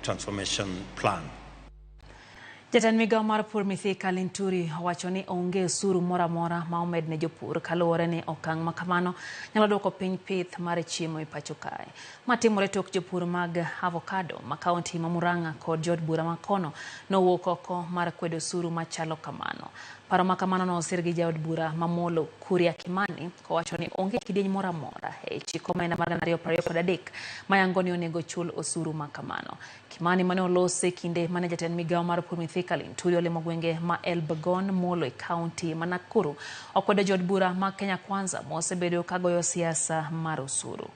Transformation Plan. Jatend migao mar pur Mithika Linturi owacho ni onge osuru moro amora ma omed ne jopur kaluwore ni okang' ma kamano nyalo duoko piny pith mar chiemo e pacho kae. Ma timore tok jopur mag avocado ma kaunti ma Murang'a kod jood bura ma kono nowuok oko mar kwedo osuru machalo kamano. Paro ma kamano nosir gi jaod bura ma Molo Kuria Kimani kowacho ni onge kidieny moro amora e chik omenda mar 2023 mayango ni onego chul osuru ma kamano. Kimani mane olose kinde mane jatend migawo mar pur Mithika Linturi olimo gwenge ma Elbagon Molo e kaunti ma Nakuru okwedo jood bura mag Kenya Kwanza mosebedo kagoyo siasa mar osuru.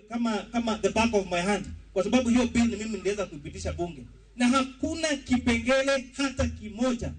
Kama the back of my hand, kwa sababu hiyo bill ni mimi niliweza kuipitisha bunge na hakuna kipengele hata kimoja.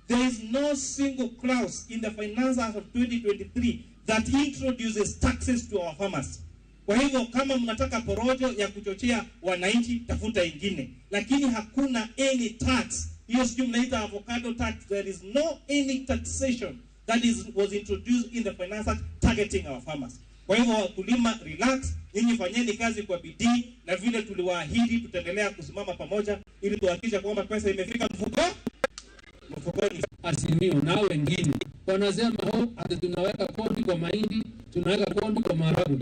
There is no single clause in the Finance Act of 2023 that introduces taxes to our farmers. Kwa hivyo kama mnataka porojo ya kuchochea wananchi, tafuta ingine, lakini hakuna any tax. Hiyo sijui mnaita avocado tax. There is no any taxation that was introduced in the Finance Act targeting our farmers. Kwa hivyo wakulima, relax, nyinyi fanyeni kazi kwa bidii, na vile tuliwaahidi tutaendelea kusimama pamoja ili tuhakikishe kwamba pesa imefika mfukoni. Azimio na wengine wanasema oh, ati tunaweka kodi kwa mahindi, tunaweka kodi kwa maharagwe.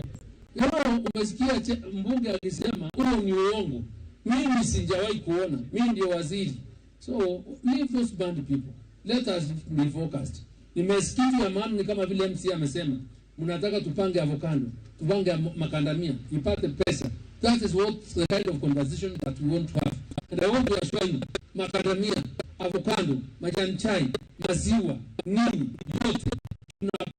Leo umesikia mbunge akisema huo ni uongo. Mimi sijawahi kuona, mimi ndio waziri. So leave those band people, let us be focused. Nimesikia maana ni kama vile MC amesema, mnataka tupange avocado, tupange makandamia, ipate pesa. That is what the kind of conversation that we want to have. And I want to assure you, makandamia, avocado, majani chai, maziwa, nini, yote tunapanga.